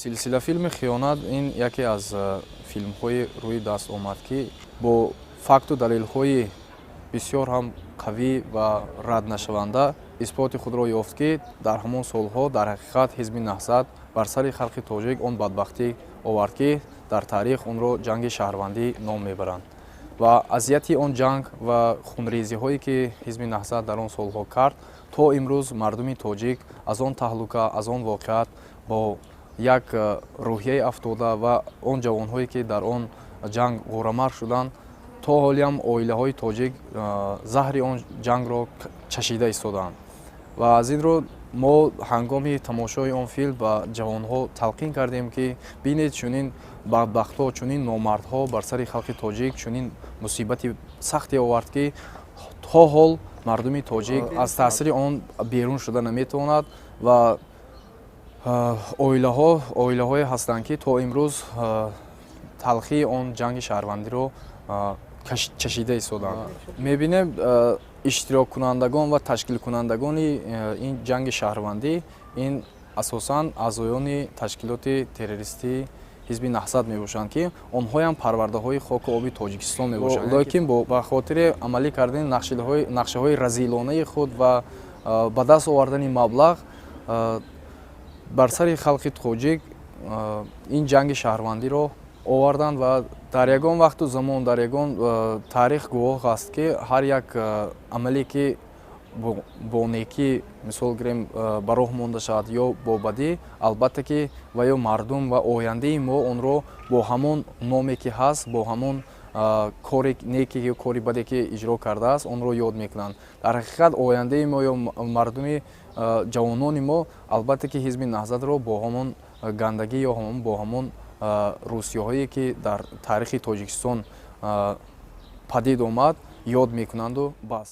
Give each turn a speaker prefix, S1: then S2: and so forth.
S1: Силсилафилми «Хиёнат» ин яке аз филмҳои рӯи даст омад, ки бо факту далелҳои бисёр ҳам қавӣ ва раднашаванда исботи худро ёфт, ки дар ҳамон солҳо дар ҳақиқат Ҳизби Наҳзат бар сари халқи тоҷик он бадбахтӣ овард, ки дар таърих онро ҷанги шаҳрвандӣ ном мебаранд. Ва азияти он ҷанг ва хунрезиҳое, ки Ҳизби Наҳзат дар он солҳо кард, то имрӯз мардуми тоҷик аз он таҳлука, аз он воқеат бо як рӯҳияи афтода ва он ҷавонҳое, ки дар он ҷанг ғӯрамарг шуданд, то ҳолиам оилаҳои тоҷик заҳри он ҷангро чашида истодаанд. Ва аз ин рӯ мо ҳангоми тамошои он филм ба ҷавонҳо талқин кардем, ки бинед, чунин бадбахтҳо, чунин номардҳо бар сари халқи тоҷик чунин мусибати сахте овард, ки то ҳол мардуми тоҷик аз таъсири он берун шуда наметавонад. Ва оилаҳо, оилаҳое ҳастанд, ки то имрӯз талхии он ҷанги шаҳрвандиро чашида истодаанд. Мебинем, иштироккунандагон ва ташкилкунандагони ин ҷанги шаҳрвандӣ ин асосан аъзоёни ташкилоти террористии Ҳизби Наҳзат мебошанд, ки онҳоям парвардаҳои хоку оби Тоҷикистон мебошанд, лекин ба хотири амалӣ кардани нақшаҳои разилонаи худ ва ба даст овардани маблағ бар сари халқи тоҷик ин ҷанги шаҳрвандиро оварданд. Ва дар ягон вақту замон, дар ягон таърих гувоҳ аст, ки ҳар як амале, ки бо некӣ, мисол гирем, ба роҳ монда шавад ё бо бадӣ, албатта ки ва ё мардум ва ояндаи мо онро бо ҳамон номе, ки ҳаст, бо ҳамон кори неке ё кори баде, ки иҷро кардааст, онро ёд мекунанд. Дар ҳақиқат ояндаи мо ё мардуми ҷавонони мо, албатта ки, Ҳизби Наҳзатро бо ҳамон гандагӣ ё бо ҳамон рӯсиёҳое, ки дар таърихи Тоҷикистон падид омад, ёд мекунанду бас.